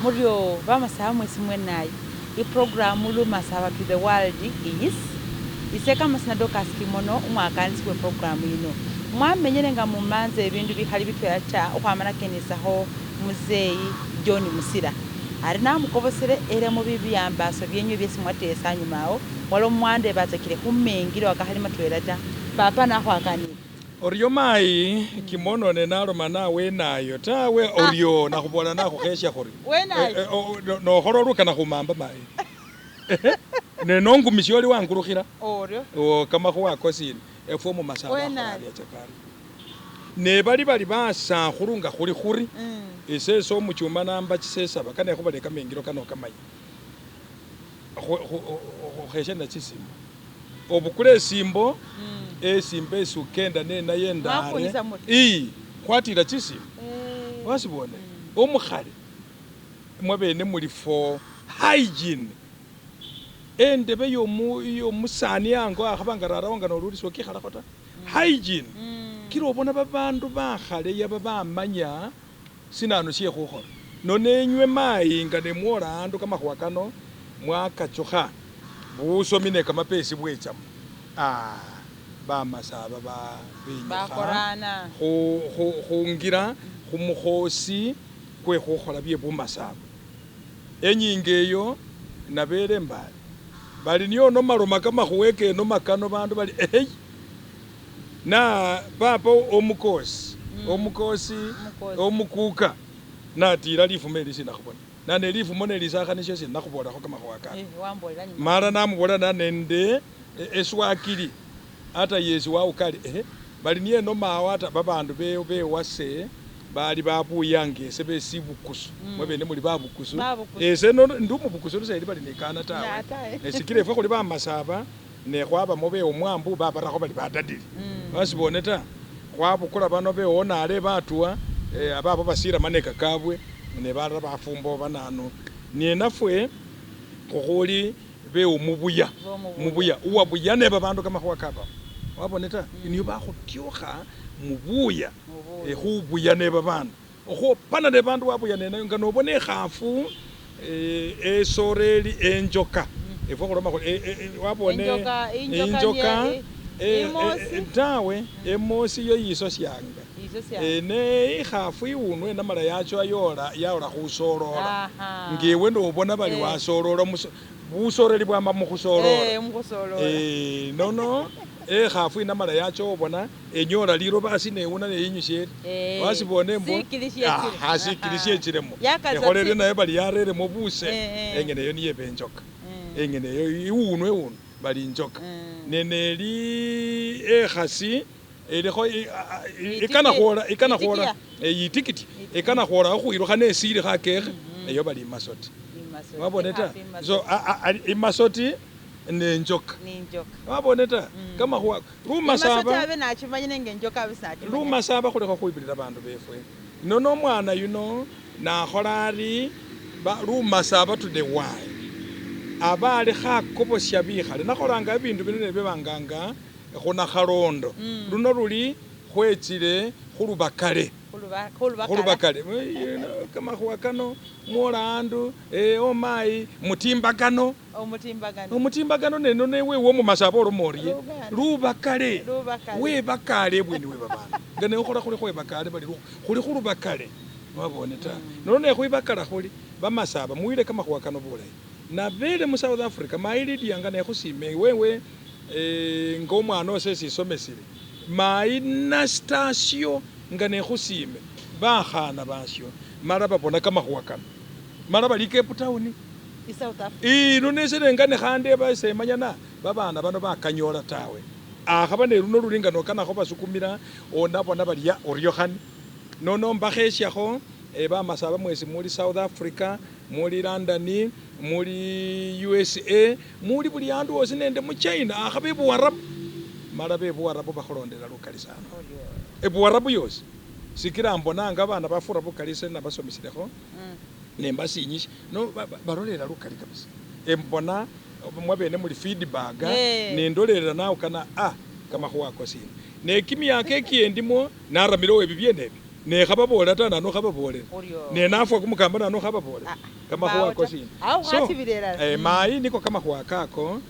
Muryo bamasaba mwesi mwenayo iprogramu Lumasaba to the world is ise kamasina Dorcas Kimono umwakanisi we programu yino. Mwamenyele nga mumanza ebindu bikhali bitwela ta ukhwama nakenisakho muzeyi John Musila. Ari namukobosele elemo bibiambaso byenywe byesi mwatesa anyuma awo wala mwandebatsakile khumengilo kakhali matwela ta. Papa nakhwakanile. Oryo mayi kimono ne naloma nawenayo tawe oryo nakhubola nakhukhesya khuri Wenayo. Nokhola oryo khumamba mayi ne nongumisya oli wangurukhila Oryo. Kamakhuwa ako sina efwe mumasaba Wenayo. akhola arya chakari nebali bali basakhulu nga khuli khuri esese omuchuma namba chisesaba kane khubale kamengilo kano kamanya khukhesya na chisimbo obukule esimbo esimbo esi ukenda nenayo endare Mwafunyisa muri? Khwatila chisimbo wasibone omukhali mwabene muli for hygiene endebe yomusani ango akhaba nga rarawo nga noluli sokikhalakho ta hygiene kila obona babandu bakhale yaba bamanya sinanu she khukhola nonenywe mayi nga nemwola andu kamakhuwa kano mwakachukha busomi ne kamapesi bwechamo bamasaba benyukha Bakorana. Khungira khumukhosi kwe khukhola bye bumasaba enyinga eyo nabele mbali bali niyo nomaloma kamakhuwa kenoma kano bandu bali eyi na papa omukosi omukosi omukuka natila lifumo eli sinakhubona nane lifumo nelisakha nisyo sinakhubolakho kamakhuwa kano Wambolela nyuma. Mala namubola nanende eswakili ata yesi wawukali bali niye nomawo ata babandu bewase bali babuyanga ese besibukusu mwabene muli babukusu Babukusu. Ese ndi umubukusu luseli bali nekana tawe Na, tawe. Sikila efwe khuli bamasaba nekhwabamo be omwambu babarakho bali badadili wasibone ta khwabukula bano bewonale batuwa ababo basila maneka kabwe nebalala bafumbo bananu nenafwe khukhuli beomubuya Bomubuya. Mubuya uwabuya ne babandu kamakhuwa kabamo wabone ta niyo bakhutyukha mubuya Mubuya. Khubuya ne babandu okhwopana ne bandu wabuya nenayo nga nobona ekhafu esoreli enjoka efwe khuloma khuri wabone Enjoka, injoka injoka imosi. Tawe emosi yo yisosyanga Isosyanga. Ne ikhafu iwunwe namala yachowa yola yaola khusolola Aha. ngewe nobona bali wasolola busoreli bwama mukhusolola Mukhusolola. Nono ekhafu inamala yachowa obona enyola liloba asi newuna neyinyusya eri wasibone mbo Sikili syechile. Aha, sikili syechilemo Yakaza ekholele nayo bali yareremo buse engene eyo niyo eba enjoka engene eyo iwunwe iwunwe bali injoka neneli ekhasi elikho ikana khwola ikana khwola yitikiti ikana khwola khukhwilukha nesilikho akekhe eyo bali imasoti Imasoti. wabone ta Ikhafu imasoti. So imasoti nenjoka Ninjoka. wabone ta kamakhuwa Imasoti lumasaba abe nachimanye nenge enjoka abe sinachimanye. Lumasaba khulikho khwibilila bandu befwe nono omwana yuno nakhola ari lumasaba to the world aba ali khakobosya bikhale nakholanga bibindu bino nebibanganga khunakhalondo luno luli khwechile khulubakale Khulubakala. Khulubakale kamakhuwa kano mwola andu omayi mutimbakano Omutimbagano. Omutimbakano neno newewe omumasaba oloma orye Luganda. lubakale Lubakale. Webakale ebweni we babandu nga nekhola khuli khwebakale bali khuli khulubakale wabone ta nono nekhwibakala khuli bamasaba muwile kamakhuwa kano bulayi nabele mu South Africa mayi Lydia nga nekhusime wewe nga omwana ose sisomesile mayi Nastasio nga nekhusime bakhana basyo mala babona kamakhuwa kano mala bali Cape Town I South Africa. Ino nesele nga nekhande basemanya na babana bano bakanyola tawe akhaba neluno luli nga nokanakho basukumila onabona balya oryo khani nono mbakhesyakho bamasaba mwesi muli South Africa muli London muli USA muli buli andu osi nende mu China akhaba ebuwarabu mala bebuwarabu bakhulondela lukali sana ebuwarabu yosi sikila mbonanga abana bafura bukali ese nabasomesilekho nembasinyisya no balolela lukali kabisa embona mwabene muli feedback nendolela nawe kana kamakhuwa ako sina nekimyaka ekyendimo naramilewo ebi byene ebyo. Nekhababolela ta nano khababolela. Oryo. Ne nafwa kumukamba nano khababolela. Ah, Kamakhuwa mbawo ako ta. sina. Awo So, khwatibila elala. mayi niko kamakhuwa kako,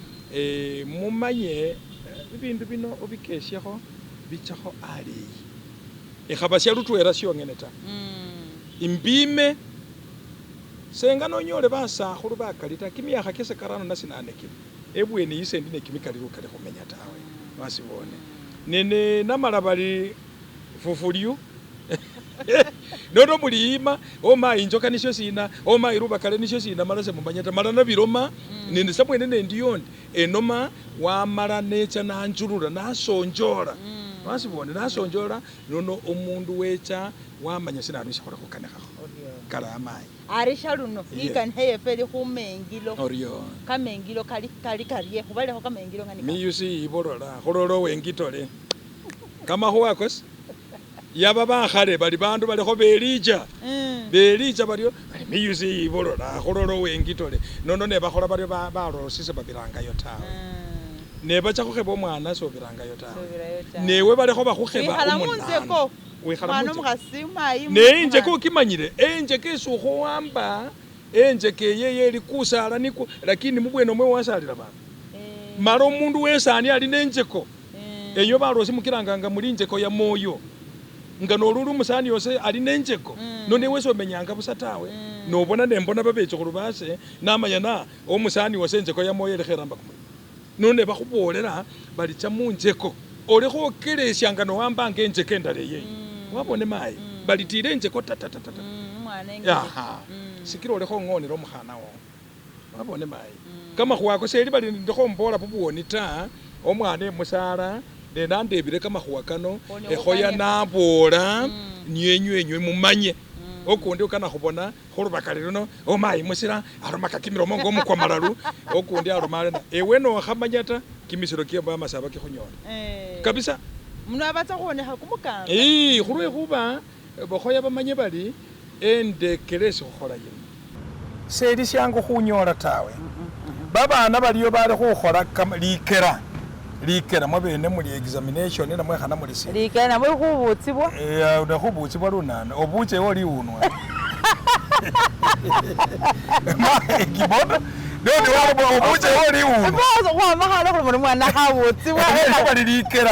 mumanye bibindu bino obikesyekho bichakho aleyi. Ekhaba shalutwela syongene ta. Imbime senga nonyole basakhulu bakali ta kimyakha kyase karano nasinane kino ebweni ise ndi nekimikali lukali khumenya tawe wasibone nene namala bali fufulyu nono muliyima omayi injoka nisyo sina omayi lubakale nisyo sina mala semumanya ta mala nabiloma nende samwene nendiyo ndi enoma wamala necha nanjulula nasonjola wasibone nasonjola nono omundu wecha wamanya sinanu isi khuli khukanikhakho Oryo. kala amayi Ari shaluno Yes. ikanikha yefe eli khumengilo. Oryo. Kamengilo kali kali karye khubalekho kamengilo nga nika. Miyusi ibolola khulola owengitole kamakhuwa akosi yaba bakhale bali bandu balikho belija belija baryo bali miyusi ibolola khulola owengitole nono nebakhola baryo balosi sebabirangayo tawe nebacha khukheba omwana sobirangayo tawe Sobirayo tawe. newe balikho bakhukheba Wikhala omunana munzeko. Wikhala Mwana munzeko. omukhasi mayi. Neinjeko okimanyile enjeko esi ukhuwamba enjeko eyeye eli kusala nikwo lakini mubwene omwe wasalila bandu mala omundu wesani ali nenjeko eyo balosi mukilanganga muli injeko ya moyo nga noluli omusani yose ali nenjeko nono ewe somenyanga busa tawe nobona nembona babechukhulu base namanya na omusani wase enjeko ya moyo elikho eramba kumulimo nono nebakhubolela bali cha munjeko olikho okelesya nga nowambanga enjeko endala eyeyi wabone mayi balitile enjeko tatatatata Umwana engele. aha sikila olikho ongonela omukhana wowo wabone mayi kamakhuwa ako seli bali ndikho mbola bubwoni ta omwana emusala nenandebile kamakhuwa kano Ono ekhoya khukania. nabola niyo enywe enywe mumanye okundi okana khubona khulubakali luno omayi musila alomaka kimilomo nga omukwa malalu okundi aloma alena ewe nokhamanya ta kimisilo kye bamasaba kikhunyola kabisa. Muno abatsa khuwonekha kumukamba. Ee, khulwekhuba bakhoya bamanye bali endekele esi khukhola yino seli syangu khunyola tawe babana baliyo bali khukhola likera likera mwabene muli examination namwe khana muli sina Likela namwe khubutsibwa. nekhubutsibwa lunana obuche ewe oliwunwa kibondo noni obuche ewe oliwunwa Khwama khale khuli muli mwana khabutsibwa. bali likera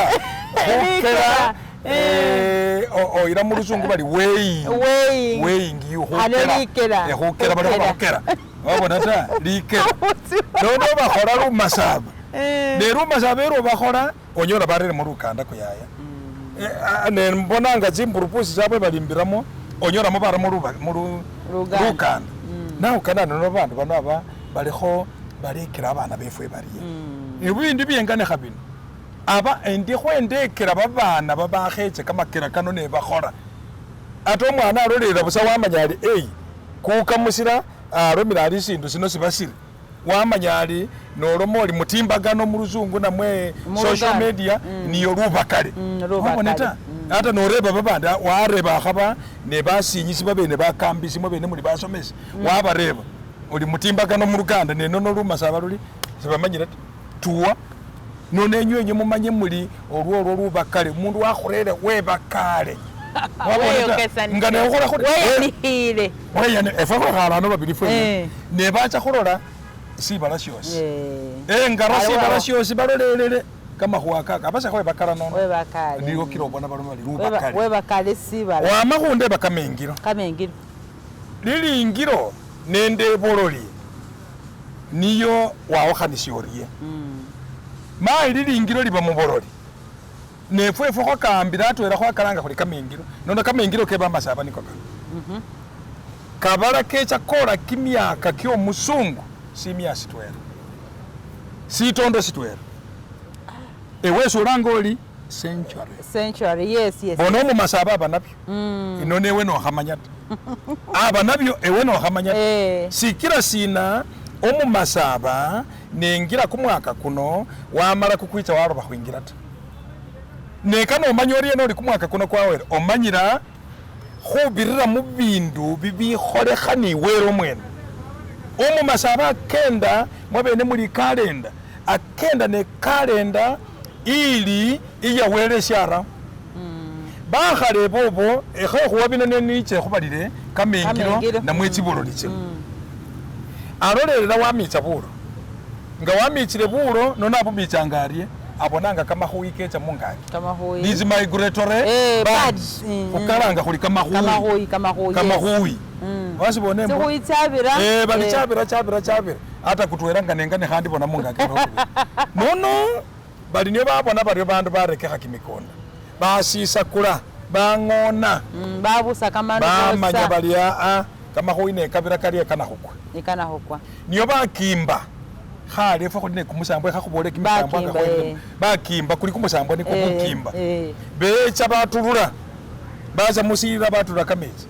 khukera Likera. oyila muluzungu bali weighing Weighing. weighing you Ano khukera likera. khukera bali khukera wabona ta likera nono bakhola lumasaba ne lumasaba elwo bakhola onyola barere mulukanda kuyaya nembona nga tsimburupusi tsabwe balimbiramo onyolamo baramo Luganda. lukanda nawukana nono bandu bano aba balikho balekela abana befwe barye ibindu byenganikha bino aba endikho endekela babana babakheche kamakela kano nebakhola ate omwana alolela busa wamanya ali eyi kuka musila alomile ali sindu sino siba siri wamanya ali noloma oli mutimbagano muluzungu namwe Muluganda. social media niyo lubakale lubakale. wabona ta ata noreba babandi wareba akhaba nebasinyisi babene bakambisi mwabene muli basomesi wabareba oli mutimbagano muluganda nenono lumasaba luli sebamanyile ta tuwa nono enywe enywe mumanye muli olwo olwo lubakale omundu wakhurere webakale Wabona ta? Nga nekhukhola khuri Weyanikhile. weyani efwe khwekhala ano babili fwene Eh. nebacha khulola sibala syosi engara Aliwo sibala awo. syosi balolelele kamakhuwa kaka abasa khwebakala nono Webakale. niwo kila obona baloma bali lubakale Webakale sibala. wama khundeba kamengilo Kamengilo. lilingilo nende ebololi niyo wawukhanisya orye mayi lilingilo liba mubololi nefwefwe khwakambila atwela khwakalanga khuli kamengilo nono kamengilo kebamasaba niko kano kabala kecha kola kimyaka kyomusungu simya sitwela sitondo sitwela ewesi olanga oli century Century. Yes, yes. bona omumasaba aba nabyo ino newe nokhamanya ta aba nabyo ewe nokhamanya ta sikila sina omumasaba nengila kumwaka kuno wamala kukwicha waloba khwingila ta nekana omanya oriena oli kumwaka kuno kwawele omanyila khubirira mubindu bibikholekha niwele omwene omumasaba akenda mwabene muli kalenda akenda ne kalenda ili iyawele syara Bakhale bobo ekhekhuwa bino neniche khubalile kamengilo namwe chibololi chino. Alolelela wamicha bulo nga wamichile bulo nono abumichanga arye abonanga kamakhuyi kecha mungaki. Kamakhuyi. These migratory birds birds khukalanga khuli kamakhuyi. Kamakhuyi kamakhuyi yes. Kamakhuyi. Wasibona embwa. Tsikhuyi tsabira. Bali chabira chabira chabira ata kutwela nga nengane khandi bona mungaki nono bali niyo babona baryo bandu barekekha kimikonda basisakula bang'ona Babusa kamandu bamanya bali aa kamakhuyi nekabira karia kanakhukwa Ikanakhukwa. niyo bakimba khale efwe khuli nekumusambwa ekhakhubole kimisambwa Bakimba, bakimba kuli kumusambwa niko kukimba becha batulula bacha musila batulula kamechi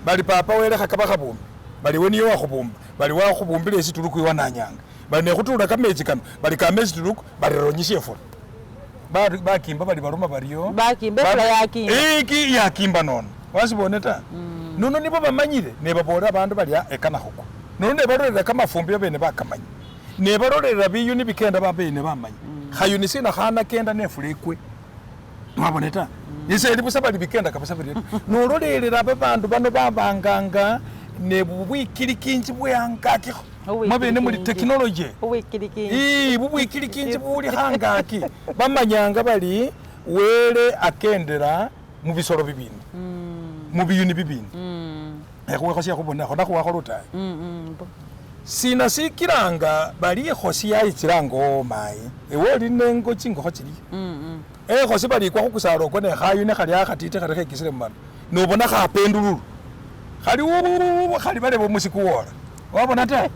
bali papa welekha kabakhabumbi bali we niyo wakhubumba bali wakhubumbila esituluku iwananyanga bali nekhutulula kamechi kano bali kama esituluku bali ronyisya efula bakimba bali baloma baryo Bakimba, efula yakimba. Iki yakimba nono wasibone ta nono nibo bamanyile nebabolela abandu bali ekanakhukwa nono nebalolera kamafumbi babene bakamanya nebalolera biyuni bikenda babene bamanya khayuni sina khana kenda nefula ekwe wabone ta iseli busa bali bikenda kabisa biri nololelela babandu bano babanganga nebubwikilikinji bweangakikho mwabene muli technology Ubwikilikinji. Ii, bubwikilikinji buli khangaki bamanyanga bali wele akendela mubisolo bibindi mubiyuni bibindi ekhuwekho syekhubonakho nakhuwakho lutayi sina sikilanga bali ikhosi yayichilanga omayi ewe oli nengo chingokho chiliyo ekhosi bali ikwa khukusala okwo nekhayuni khali akhatiti khali khekisile mumano nobona khapendululu khali wuuu khali baleba omusiku wola wabona ta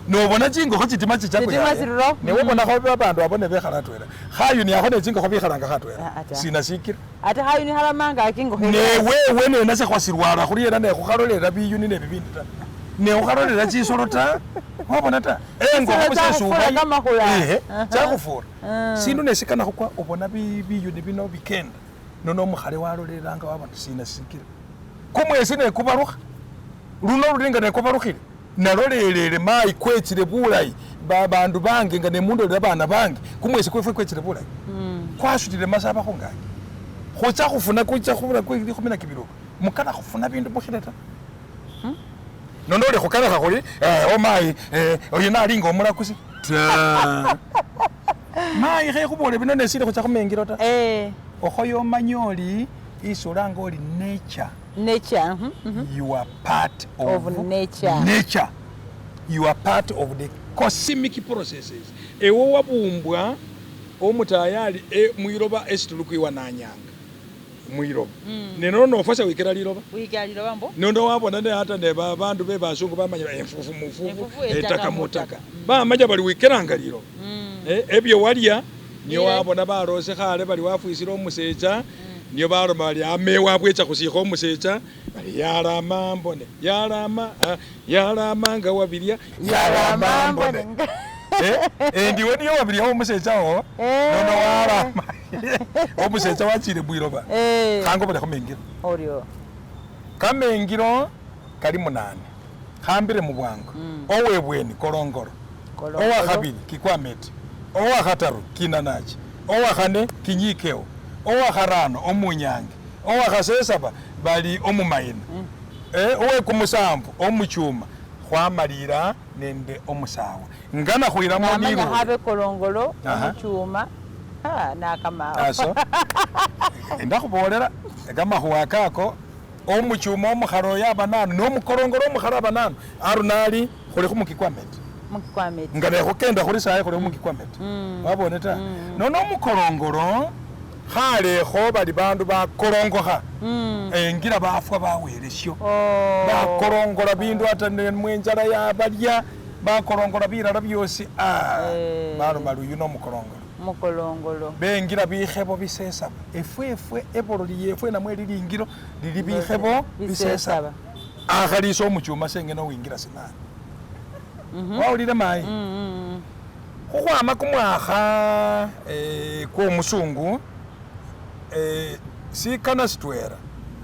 nobona chingokho chitima chicha Chitima kuyaya chiruro. newobonakho babandu abo nebekhala atwela khayuni akho nechingokho bikhalanga khatwela Ata. sina sikila Ate khayuni khalamanga akingokho. newewe nenase khwasirwala khuriena nekhukhalolera biyuni nebibindi ta nekhukhalolera chisolo ta wabona ta engokho Tsisolo tsakhufura kamakhula. ehe tsakhufura sindu nesikana khukwa obona biyuni bino bikenda nono omukhale walolelanga wabona sina sikila kumwesi nekubalukha luno luli nga nekubalukhile nalolelele mayi kwechile bulayi babandu bange nga nemundolera bana bange kumwesi kwefwe kwechile bulayi kwasutile masaba khungaki khucha khufuna kucha khubura kwe likhumi na kibili mukana khufuna bindu mukhile ta nono oli khukalekha khuli omayi oyo nalinga omulakusi ta mayi khekhubole bino nesili khucha khumengilo ta okhoyo omanye oli isulanga oli nature. Nature. You are part of, Of nature. Nature. You are part of the cosmic processes. Ewe wabumbwa omutayali mwiloba esituluku iwananyanga mwiloba nenono nofwa sewikila liloba Wikila liloba mbo. nono wabona ne ata ne babandu bebasungu bamanya enfufu mufufu Enfufu, etaka etaka mutaka mutaka. bamanya bali wikilanga liloba ebyo walya niyo wabona balose khale bali wafwisile omusecha niyo baloma bali amewa abwecha khusikha omusecha bali yalama mbone yalama yalama nga wabilia yalama mbone endiwe niyo wabilia omusecha wo nono walama omusecha wachile mwiloba khango bali khumengilo Oryo. kamengilo kali munane khambile mubwangu owebweni kolongolo owakhabili kikwameti owakhataru kinanachi owakhane kinyikeo owakharano omunyange owakhasesaba bali omumayina owekumusamvu omuchuma khwamalila nende omusawa ngana khwilamo Namanya nilule khabe kolongolo Aha. omuchuma nakamawo. aso endakhubolela kamakhuwa kako omuchuma omukhalo oyo aba nanu nomukolongolo omukhalo aba nanu arunali khuli khumukikwameti Mukikwameti. nga nekhukenda khuli sayi khuli khumukikwameti wabone ta nono omukolongolo khalekho bali bandu bakolongokha engila bafwa bawelesyo bakolongola bindu ata mwenjala yabalya bakolongola bilala byosi baloma luyu nomukolongolo Mukolongolo. bengila bikhebo bisesaba efwefwe ebololi yefwe namwe lilingilo lili bikhebo bisesaba akhalisa omuchuma sengene owingila sinani wawulile mayi khukhwama kumwakha kwomusungu sikana sitwela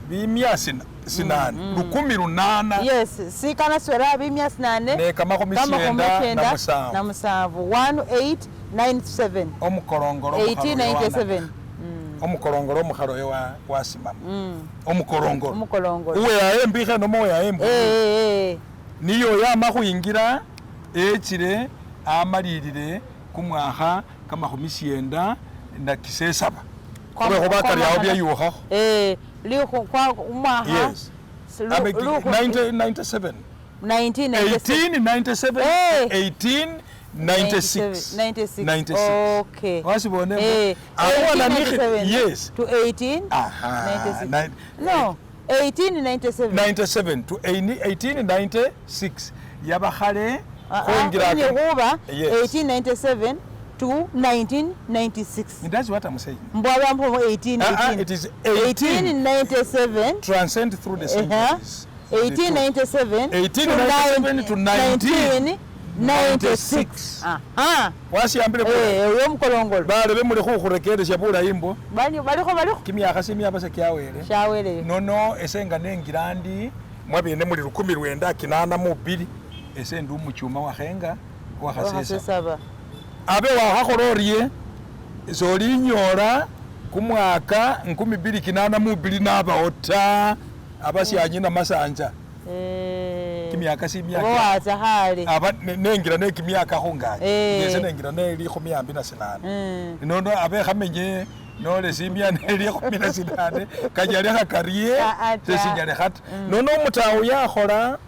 bimya sinane 800 Yes, sikana swera bimya sinane ne kamakhumi kamakhumi 97 na musanvu 1897 omukolongolo 1897. Omukolongolo omukhali oyo wasimama. Omukolongolo. Omukolongolo. Uweyaye embikha enomo uweyaye embulu. Niyo oyo ama khwingila echile amalilile kumwakha kamakhumi sienda na kisesaba. Khulwekhuba akari awo byayukhakho. Umwakha Yes. 97. 1897 1896. 96. Okay. Wasibone. 1897. Yes. To 18. Aha. 96. No, 1897. 97 to 1896. Yabakhale khwingira khuba Yes. 1897 to 1996. That's what I'm saying. Mbwaba mpo 18 It is 18 1897 transcend through the centuries. 1897 1897 to 1996. Aha. Wasiambile Eh, uyo mukolongolo. Balebe muli khukhurekeresya bulayi mbo. Balikho balikho. Kimyakha simyaba sekyawele. Shawele. Nono ese nga nengila ndi mwabene muli 1982 ese ndi umuchuma wakhenga wakhasesaba. Saba. Abe wakhakhola orye solinyola kumwaka 2082 nabawo ta abasyanyina masanja kimyaka simyaka Owaza khale. aba nengira nekimyaka khungaki ese nengira ne 58 nono abe khamenye nole simya ne 18 kanyalekha karye sesinyalikha ta. Nono omutawu yakhola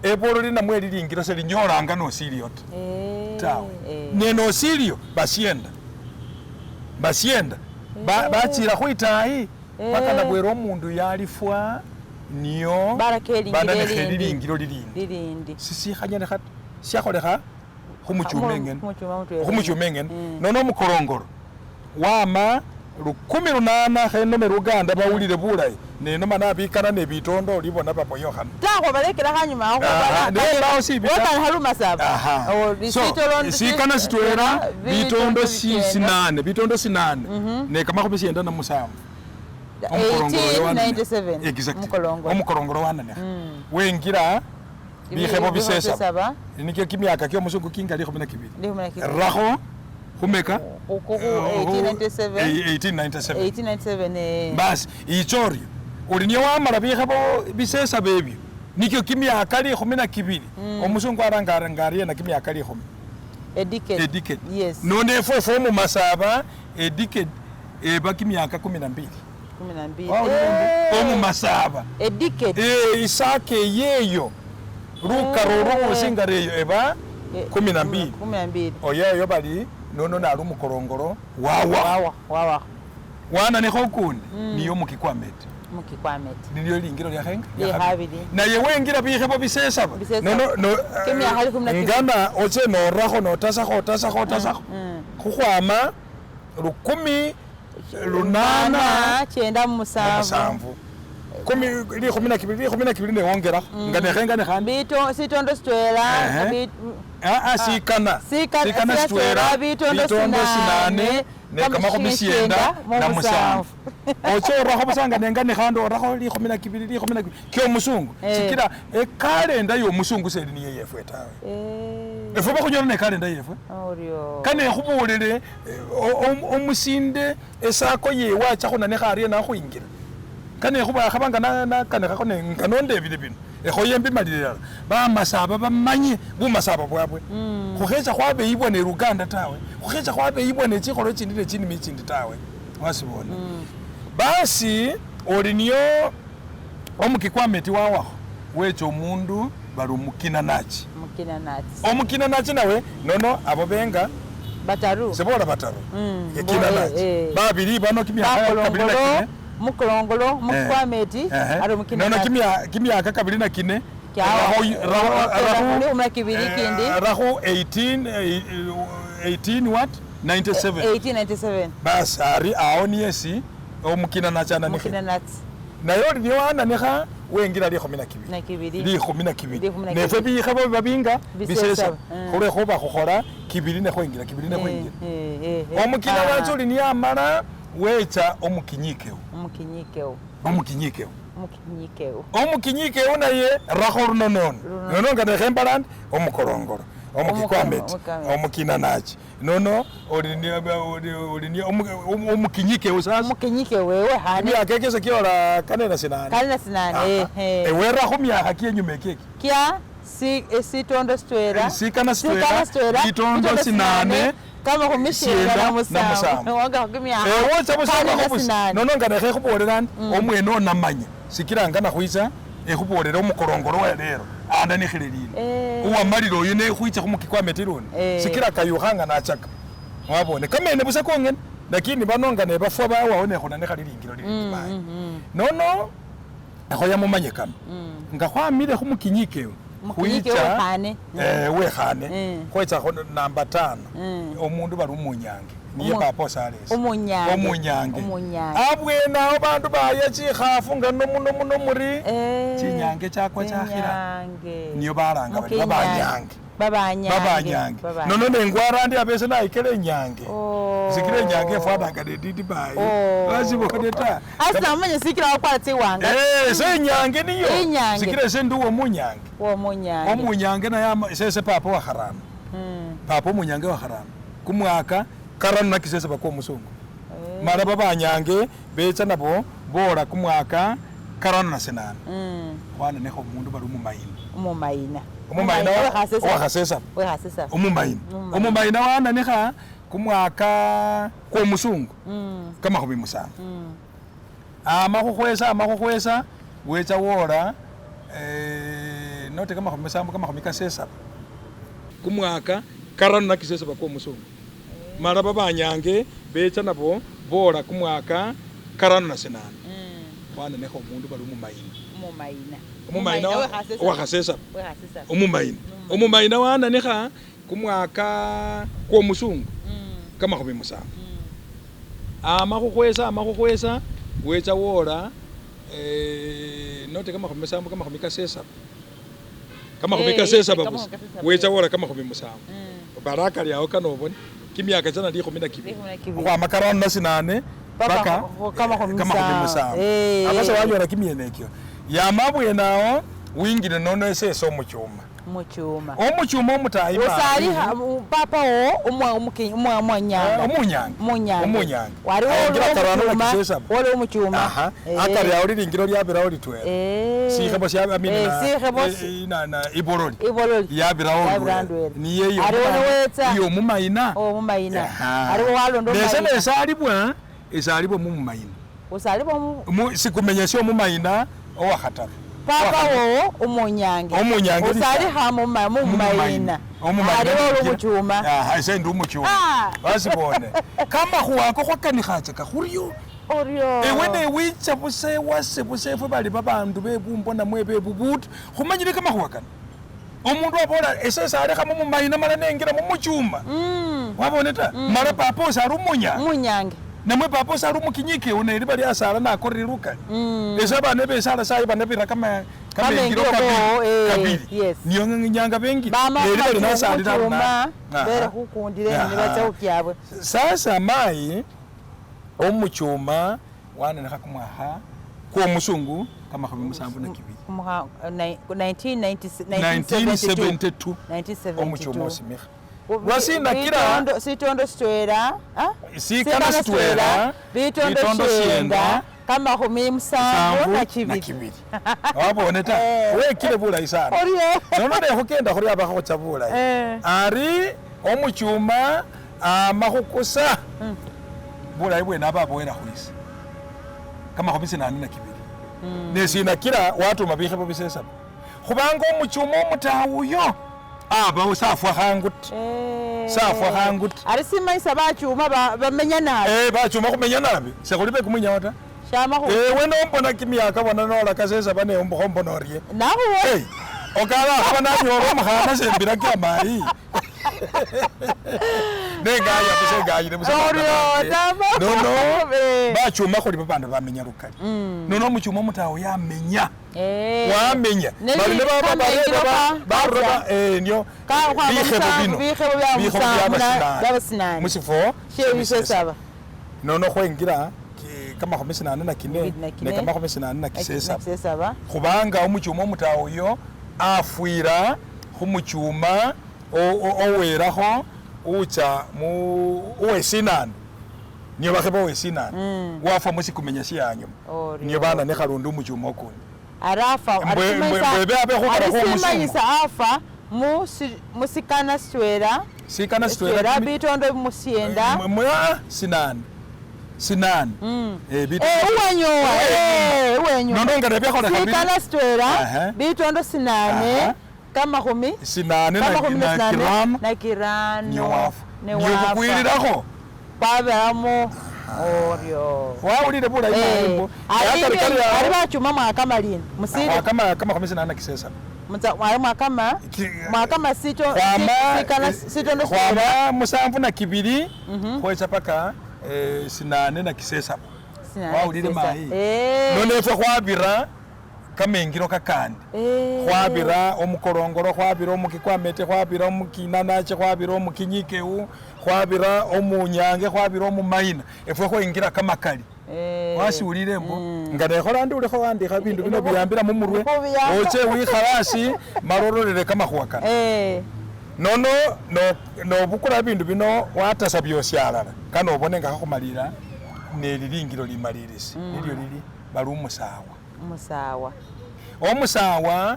ebololi namwe lilingilo selinyolanga nosilio ta tawe ne nosilio basienda basienda bachila khwitayi paka nabwera omundu yalifwa niyo Barakhe elilingilo lilindi lilindi sisikhanyalekha ta syakholekha khumuchuma engene khumuchuma engene. Nono omukolongolo wama 1800 khenome Luganda bawulile bulayi nenoma nabikana nebitondo olibona baboyokhana takhubalekela khanyuma wakana sikana sitwela bitondo sinane bitondo sinane ne97. Omukolongolo wananekha wengira bikhebo bisesaba nikyo kimyaka kyomusungu kinga 12 rakho khumeka 1897 1897 basi ichoryo uli niyo wamala bikhebo bisesaba ebyo nikyo kimyaka 12 omusungu aranga ariena kimyaka 10 ediked. Yes. None efwe mumasaba ediked eba kimyaka 12 12 omumasaba ediked isake yeyo lukaro lwobusinga reyo eba 12 12 oyeyo bali nono nali omukolongolo wawa wawa wananikho ukundi niyo mukikwamete mukikwamete nilyo lingilo lyakhenga lyakhabili naye wengira bikhebo bisesaba nono ngana oche norakho notasakho otasakho otasakho khukhwama 1897 12 newongelakho nga nekhenga nekhandi sitondo sitwela sikana sikana sitwela bitondo sinane ne97 oche orakho busanga nenga nekhandi orakho 12 12 kyomusungu sikila ekalenda yomusungu seli niye yefwe tawe efwe bakhunyola nekalenda yefwe kane khubulile omusinde esako yewe acha khunanekha arye nakhwingira kane khuba khabanga nakanekhakho nga nondebile bino ekhoye mbimalile lala bamasaba bamanye bumasaba bwabwe khukhecha khwabeyibwa ne Luganda tawe khukhecha khwabeyibwa ne chikholo chindi ne chinimi chindi tawe wasibona basi oli niyo omukikwameti wawakho wecha omundu bali omukinanachi omukinanachi nawe nono abo benga bataru sebola bataru ekinanachi babili bano kimyaka kabili na kine mukolongolo mukikwameti ari mukinanachi nono kimyaka kabili na kine rakhu 18 what 97 1897 basi ari awo niyesi omukinanachi ananikhe naye oli niyo ananikha wengira 12 12 nefwe bikhebo biba binga bisesaba khulwekhuba khukhola kibili nekhwingira kibili nekhwingira omukinanachi oli niyo amala wecha omukinyikewo omukinyikewo omukinyikewo naye rakho lunonono nono nga nekhembalandi omukolongolo Omukikwameti omukinanachi nono oli ni omukinyike sasa Omukinyike wewe hane Emyaka ekyo sekiola kane na sinane. Kane na sinane, ehe. Ewera khu myaka kyenyuma ekyeki Kya sitondo sitwela Sikana sitwela, bitondo sinane, kamakhumi shienda shienda na na musanvu. musanvu wonga kumyaka Ewocha kane busaba na khubusi sinane. Nono nga nekhekhubolela ndi omwene onamanya sikila nga nakhwicha ekhubolele omukolongolo wa lero andanikhile lino uwamalile oyu nekhwicha khumukikwameti lundi sikila kayukhanga nachaka wabone kamene busa kongene lakini bano nga nebafwa bawawo nekhunanikha lilingilo lilindi mayi nono ekhoya mumanye kano nga khwamile khumukinyikewo Mukinyike wekhane. Wekhane khwecha khu namba 5 omundu bali umunyange niye papa osalesi Umunyange. Omunyange Umunyange. abwene awo bandu baya chikhafu nga nomu nomu nomuri chinyange chakwa chakhila Chinyange. Niyo balanga bari Mukinyange. babanyange Babanyange. Babanyange nono nengwara ndi abese nayikele enyange Oh. sikila enyange efwananga nedidibayi Oh. basibone ta. Asi namanya sikila wakwara tsiwanga. Se enyange niyo Inyange. sikila ese ndi womunyange Womunyange. Omunyange naye sese papa wa kharano papa omunyange wa kharano kumwaka karano nakisese bakwa omusungu mala babanyange becha nabo bola kumwaka karano na sinane khwananekha omundu bali omumayina. Umumayina. Omumayina owakhasesaba. Wekhasesaba. Omumayina omumayina wananikha kumwaka kwomusungu kamakhumi musanvu ama khukhwesa ama khukhwesa wecha wola note kamakhumi musanvu kamakhumi kasesaba kumwaka karano nakisesaba kwomusungu mala babanyange becha nabo bola kumwaka karano na sinane khwananikha omundu bali omumayina. Umumayina. Omumayina owakhasesaba. Wekhasesaba. Omumayina omumayina wananikha kumwaka kwomusungu kamakhumi musanvu ama khukhwesa ama khukhwesa wecha wola note kamakhumi musanvu kamakhumi kasesaba kamakhumi kasesaba busa wecha wola kamakhumi musanvu barakali awo kano obone kimyaka chana likhumi na kibili khukhwama karano na sinane Paka paka kamakhumi kamakhumi musanvu. musanvu abasa wanyola kimyene ekyo yama abwene awo wingile nono esese omuchuma Muchuma. omuchuma omutayi Usali papa wo umwanyanga. Omunyange. Omunyange. Omunyange. Waliwo Ayingira karano omuchuma. nakisesaba. Wali omuchuma. Aha. Akari awo lilingilo lyabirawo litwela sikhebo sya amini Sikhebo na ibololi ibololi. yabirawo Yabirawo ndwela ndwela. niye iyo Aliwo nowetsa. iyo omumayina. Omumayina. Aliwo walonda nese omumayina. nesalibwa esalibwa mumumayina. Usalibwa Sikumenya syo omumayina owakhataru. Papa wowo umunyange. Omunyange Usalikha mumayina. Aliwo olumuchuma. Ese ndi umuchuma. Ah. Basibone kamakhuwa ako khwakanikhatsaka khuryo. Oryo. Ewe newicha busa ewase busa efwe bali babandu bebumbo namwe bebubutu khumanyile kamakhuwa kano omundu abola ese salekha mumumayina mala nengila mumuchuma wabone ta mala papa osali umunyange Umunyange. Namwe papa osali umukinyike uneli bali asala nakorere lukali ese abana besala sayi banabira kamengilo Kamengilo kabili ko, kabili yes. niyo nyanga bengile Bama neli bali nasalila muchuma bere khukundile ne bacha khukyabwe. Sasa mayi omuchuma wananekha kumwakha kwomusungu kamakhumi musanvu na kibili. 1972. 1972 omuchuma 1972. osimikha lwasinakila Sitondo sitwela Sikana sitwela, bitondo bitondo shienda shienda, kamakhumi musanvu na na kibili. kibili wabone ta wekile bulayi sana. Oryo. Nono nekhukenda khuri abakho khucha bulayi ari omuchuma ama khukusa bulayi bwene aba aboyela khwisa kamakhumi sinane na kibili nesinakila watuma bikhebo bisesaba khubanga omuchuma omutawu abawo safwa khangu ta. Safwa khangu ta. Ari simanyisa bachuma bamenya nabi. Bachuma khumenya nabi sekhuli bekumwinyawo ta. Shama khu Ewe nombona kimyaka bona nola kasesaba neombona orye. Nakhuwa. Hey, okaba akhaba nanyola omukhana sembila kyamayi nengaya busa engayile busa Oryo tama. Nono bachuma khuli babandu bamenya lukali nono omuchuma omutawu yamenya wamenya Ne bali kamengilo barura nio Ka- bikhebo bino bikhebo bya musanvu byabasinane. musifo Shebisesaba. Nono khwengila kamakhumi sinane na kine Na kine. ne kamakhumi sinane na kisesaba Kisesaba. khubanga omuchuma omutawu oyo afwira khumuchuma. Owelakho ucha mu uwesinane niyo bakheba owesinane wafwa musikumenya sheyanyuma Oryo. niyo bananikha lundi omuchuma okundi Arafa Mbwebe abe khubara khwo omusungu. Arisimanyisa afa musikana sitwela Sikana sitwela bitondo musyenda sinane sinane uwenyowa uwenyowa Nono nga nebyakhola khabili sikana sitwela Aha. bitondo sinane Aha. kamakhumi Sinane kamakhumi na na sinane kirano na kirano niyo wafa ne niyo wafa. khukwililakho Kwaberamo oryo. Wawulile bulayi mayi Ali ali bachuma mwaka malina musile Kamakhumi sinane na kisesaba. Ali mwakama mwakama sito Khwama sikana sitondo sitwela khwama musanvu na kibili khwecha paka sinane na kisesaba. Sinane Wawulile kisesa. mayi nono efwe khwabira kamengilo kakandi khwabira omukolongolo khwabira omukikwamete khwabira omukinanache khwabira omukinyikeu khwabira omunyange khwabira omumayina efwe khwengila kamakali. Wasiwulile mbo nga nekhola ndi ulikho wandikha bindu bino biyambila mumurwe Khubiyamba. oche wikhala asi mala ololele kamakhuwa kano nono nobukula bindu bino watasa byosi alala kana obone nga khakhumalila nelilingilo limalilisi nilyo lili bali omusawa. Musawa. Omusawa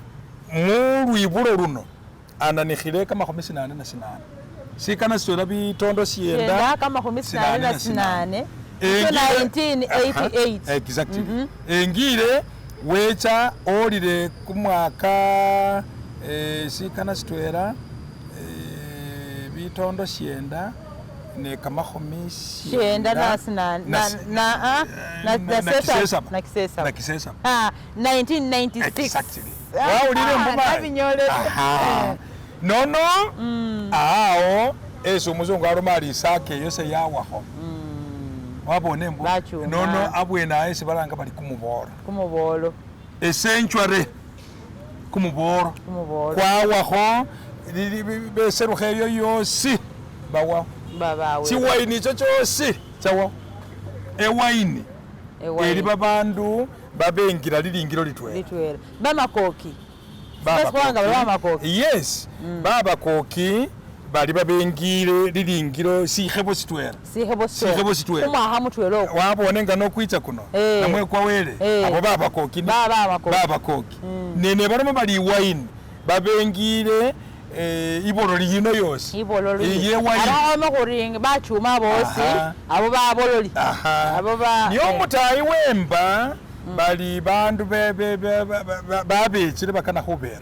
mulwibulo luno ananikhile kamakhumi sinane na sinane sikana sitwela bitondo syenda Syenda kamakhumi sinane na sinane. Icho 1988. Exactly. Engile wecha olile kumwaka sikana sitwela bitondo syenda ne kamakhumi Syenda na sinane na na ah, na na sesaba na kisesaba na kisesaba. 1996. Exactly. Ah, Wawulile ah, mbumayi. nabinyolele. Aha. Nono awo esi omuzungu aloma ali isaka eyo seyawakho wabone mbu Bachuma. nono abwene awo esi balanga bali kumubolo Kumubolo. Esenchware kumubolo. Kumubolo. Kwawakho beserukha eyo yosi bawaho Babawe. Chiwaini icho chosi chawaho ewayini Ewayini. eli babandu babengila lilingilo litwela. Litwela bamakoki. Baba Basikhwanga Koki. bali bamakoki. Yes, baba koki bali babengile lilingilo sikhebo sitwela. Sikhebo sitwela. Sikhebo sitwela. Kumwakha mutwela okwo. Wabone nga nokwitsa kuno namwe kwawele abo baba koki Baba bakoki. Baba koki nene balimo bali iwaini babengile ibololi yino yosi. Ibololi. Iye wayini. Araome khuringa bachuma bosi Aha. abo babololi. Aha. Abo ba Niyo omutayi wemba bali bandu babechile bakana khubera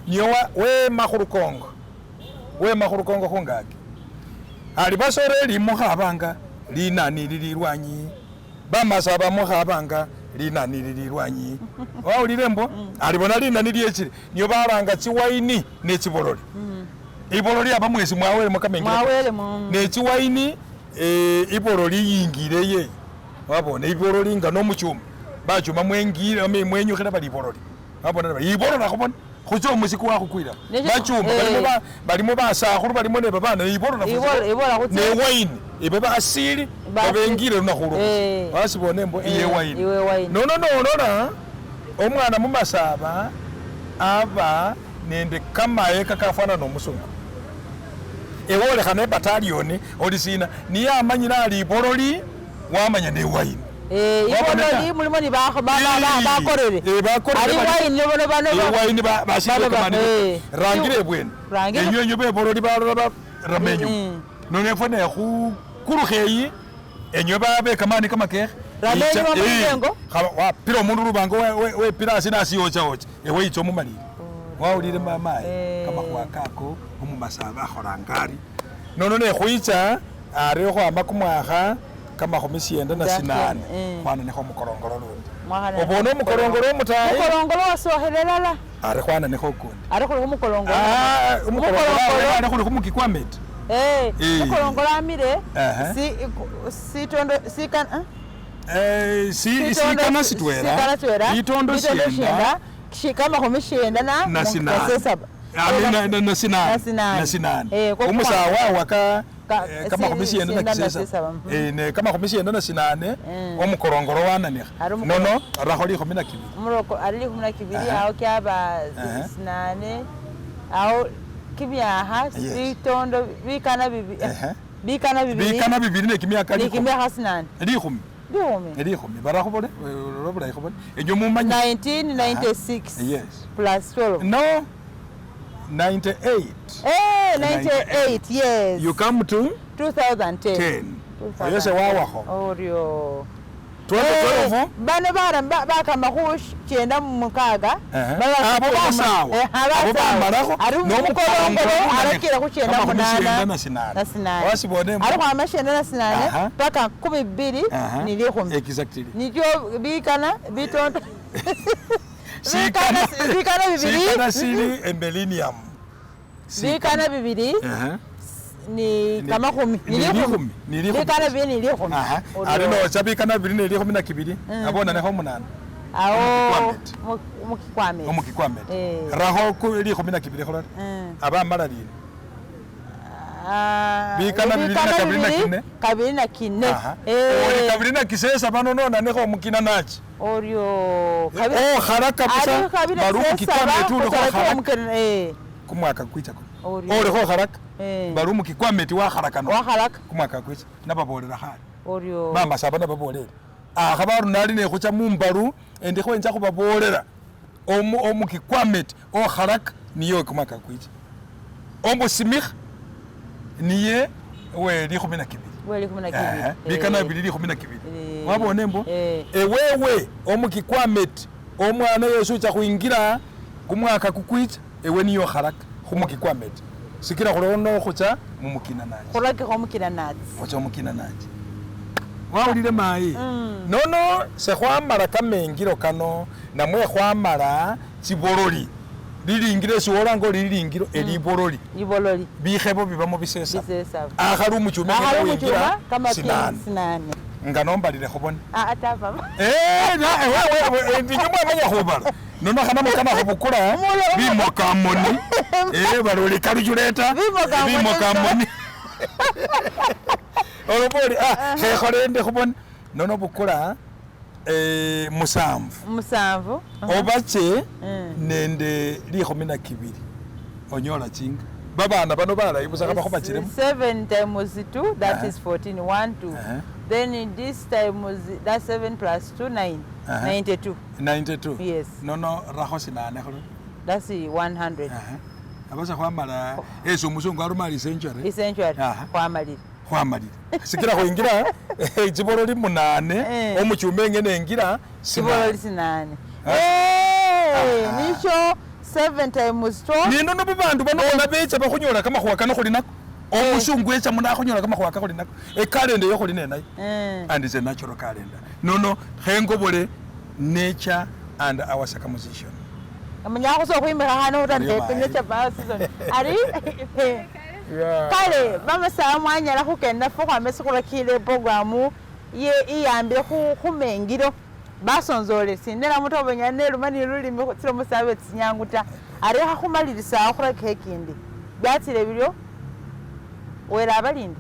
niyo wema khulukongo wema khulukongo khungaki ali basoreli mukhabanga linani lili lwanyi bamasaba mukhabanga linani lili lwanyi wawulile mbo alibona linani lyechile niyo balanga chiwaini nechibololi ibololi aba mwesi mwawele mukamengele Mwawele mu nechiwaini ibololi yingile ye wabona ibololi nga nomuchuma bachuma mwengile mwenyukhila bali ibololi wabona bali ibolola khubona khucha omusiku wakhukwila bachuma balimo basakhulu balimo ne babana ibolola Ibolola khutsa. newaini ibo basili babengile lunakhu ulwo wasibone mbo iye waini Iwe waini. nono nolola omwana mumasaba aba nende kamaye kakafwana nomusungu ewe olekha nebataliyoni oli sina niye amanyile ali ibololi wamanya newaini. Ibololi mulimo ni bakorere. Bakorere. Ali waini bono bano Ewaini basile kamani rangile ebweni Rangile. enywe enywe bebololi balola ramenyo nono efwe nekhukulukha eyi enywe babe kamani kamakekhe. Ramenyo bamulengo. Wapila omundu lubango wepila asi nasiyochawocha ewe yitsa omumalile wawulile mamayi kamakhuwa kako omumasaba akholanga ari nono nekhwitsa ari khukhwama kumwakha kamakhumi syenda na sinane khwananikha omukorongolo lundi obona omukorongolo omutayi Mukorongolo wasohelelala. ari khwananikha okundi. Ari khuli khumukorongolo. Omukorongolo ari khuli khumukikwamete. Mukorongolo amile si sitondo sikana Sikana sitwela sikana sitwela litondo syenda kamakhumi syenda na na sinane sesaba. Na sinane Na sinane. Na sinane omusawa waka kamakhumi syenda na kisesaba ne kamakhumi syenda na sinane omukorongolo wananikha Ari omukoro- nono arakho likhumi na kibili. Muroko ari likhumi na kibili Aha. awo kyaba Aha. sinane awo Kimyakha Yes. bitondo bikana bibi Ehe. bikana bibili Bikana bibili ne kimyaka ni likhumi. kimyakha sinane. Likhumi. Likhumi. Likhumi. Barakhubole bulayi khubole. Enyo mumanye. 1996 Yes. plus 12. No. 98. Eh, 98, yes. You come to 2010. 10. Oyo se wawakho. Oryo. 2012. Bano bara bakama khu kyenda mu mukaaga. Ehe. Baba- Abo basawa. Eh, Abo bamalakho. Ari mukolongolo arakira khu kyenda Amakumi munana. syenda na sinane. Na sinane. Wasibone mbu. Ari khwama syenda na sinane Aha. paka kumi bbili Aha. ni likhumi. Exactly. Nikyo bikana bitondo. Bikana bikana bibili. Sikana sili emillennium. Bikana bibili Aha. ni kamakhumi. Ni likhumi. Ni likhumi. Bikana bibili ni likhumi. Aha. Oryo. Ari nocha bikana bibili ne likhumi na kibili. Abonanekho munane. Awo Omukikwamete. mukikwamete. Omukikwamete. Eh. Rakho likhumi na kibili khulole. Aba amala lina. Ah, Bikana bibili na kabili na bibili, kine. kabili na kine. Aha. Eh, Oli kabili na kisesa bano nonanekho omukina nachi. Oryo. Okhalaka busa Ari kabili na bari kisesa omukikwamete ulikho ba- okhalaka omukina- eh, kumwaka kwicha kuno. Oryo. Olikho okhalaka. Eh. Bari omukikwamete wakhalaka no. Wakhalaka. Kumwaka kwicha nababolela khale. Oryo. Mama saba nababolele. Akha baru nali nekhucha mumbalu endi khwencha khubabolela omukikwamete okhalaka niye kumwaka kwicha. Omusimikha niye we likhumi na kibili. We likhumi na kibili. Ehe, bikana Eh. bibili likhumi na kibili. Eh. Wabone mbo Eh. ewewe omukikwamete omwana yesi ucha khwingila kumwaka kukwicha ewe niyo khalaka khumukikwamete sikila khulono khucha mumukina nachi Khurakikho omukina natsi. khucha omukina nachi wawulile mayi nono sekhwamala kamengilo kano namwe khwamala chibololi lilingilo esi wolanga oli lilingilo elibololi Ibololi. bikhebo bibamo bisesaba Bisesaba. akhali omuchuma Akhali winjila omuchuma kama sinane sinane. nga nombalile khubone Ah, ata papa. ndinyo mwamanya khubala nono khanamo kana khubukula bimokamoni bali oli calculator Bimokamoni. bimokamoni oloboli khekhole ndi khubone nono bukula musanvu Musanvu. obache Mm. nende likhumi na kibili onyola chinga babana bano balayi busa khabakhubachilemo 7 times 2, that Uh-huh. is 14. 1, 2. Uh-huh. Then this times, that's 7 plus 2, 9. Uh-huh. 92. 92 Yes. nono rakho sinane khulole That's 100. abasa khwamala esi omusungu aruma ali century Essentially, Aha. khwamalile. khwamalile sikila khwingila chibololi munane Eh. omuchuma engene engila Chibololi sinane. Ah. Eh, Aha. nisho 7 times 12. ninono babandu bano bona becha bakhunyola kamakhuwa kano khuli nako omusungu echa muno akhunyola kamakhuwa kakhuli nako ekalenda eyo khuli nenayo Eh. and is a natural calendar nono khengobole nature and our circumcision Munyala khusobola khwimikha khano Ariyo khutandika mayi. cha bio season. Ari kale bamasawa mwanyala khukenda fo khwama sikhurakile programu ye iyambile khumengilo basonzole sindela mutu obenya neluma ni lulimi tsilomo tsabe tsinyangu ta ari khakhumalilisawo khurakikho ekindi byatsile bilyo wele abalindi.